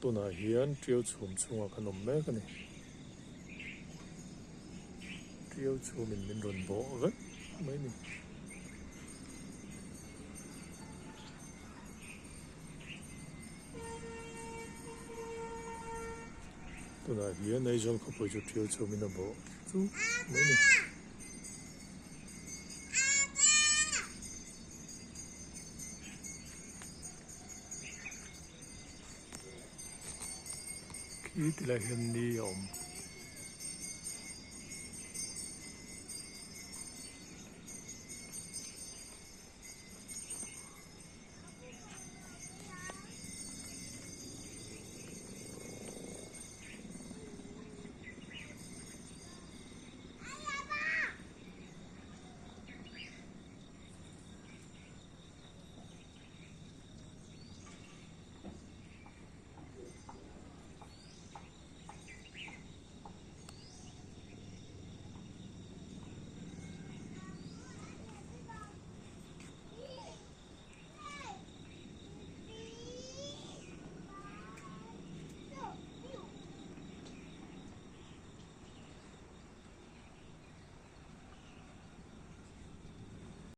Tunah hian tiau chhum chhungah kan awm mek a ni. Tiau chhumin min rawn bawh vek mai a ni. Tunah hian Aizawl khawpui chu tiau chhumin a bawh chu mai a ni. Khi tilai hian ni a awm.